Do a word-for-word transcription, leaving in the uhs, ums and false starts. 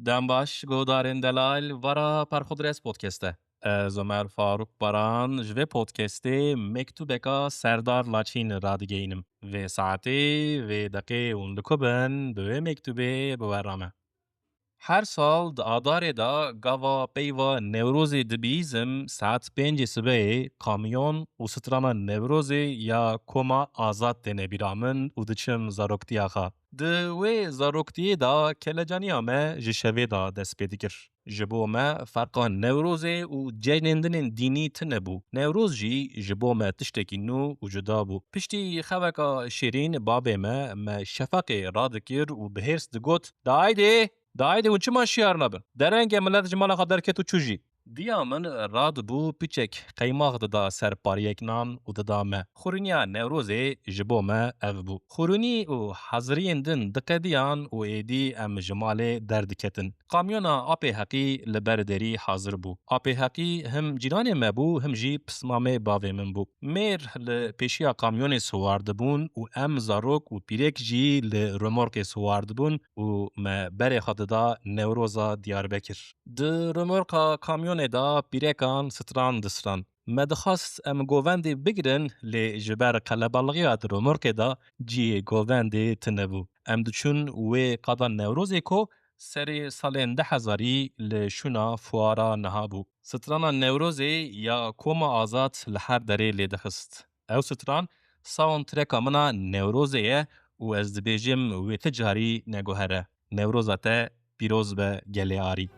Dem baş, guhdarên delal, vara Perxudres Podcast e. Ez Omer Faruk Baran ji vê podcastê mektubeka Serdar Laçîn radigeyînim. Vê saetê, vê deqê hûn li ku bin, bi wê mektubê bi we re me. Her sal di Adarê de gava peyva Newrozê dibihîzim, saet pêncê sibehê kamyon û strana Newrozê ya Koma Azad têne bîra min û diçim zaroktiya xwe. Di wê zaroktiyê de kelecaniya me ji şevê de dest pê dikir. Ji bo me ferqa Newrozê û cejnên din ên dînî tune bû. Newroz jî ji bo me tiştekî nû û cuda bû. Piştî xeweka şêrîn babê me, me şefeqê radikir û bi hêrs digot, "De haydê, de haydê hûn çima şiyar nabin? Derengê milet ji mala xwe derket û çû jî." Diya min radibû piçek qeymax dida ser pariyek nan û dida me. Xurûniya Newrozê ji bo me ev bû. Xurûnî û haziriyên din diqediyan û êdî em ji malê derdiketin. Kamyona apê Heqî li ber derî hazir bû. Apê Heqî him cîranê me bû, him jî pismamê bavê min bû. Mêr li pêşiya kamyonê siwar dibûn û em zarok û pîrek jî li remorkê siwar dibûn û me berê xwe dida Newroza Diyarbekir. Di remorka kamyonê de pîrekan stran distran. Me dixwest em govendê bigirin, lê ji ber qelebalixîya di remorkê de cihê govendê tune bû. Em diçûn wê qada Newrozê ku serê salên du hezarî li şûna fuara niha bû. Strana Newrozê ya Koma Azad li her derê lê dixist. Ew stran soundtracka min a Newrozê ye û ez dibêjim wê ti carî neguhere. Newroza te pîroz be gelê arî.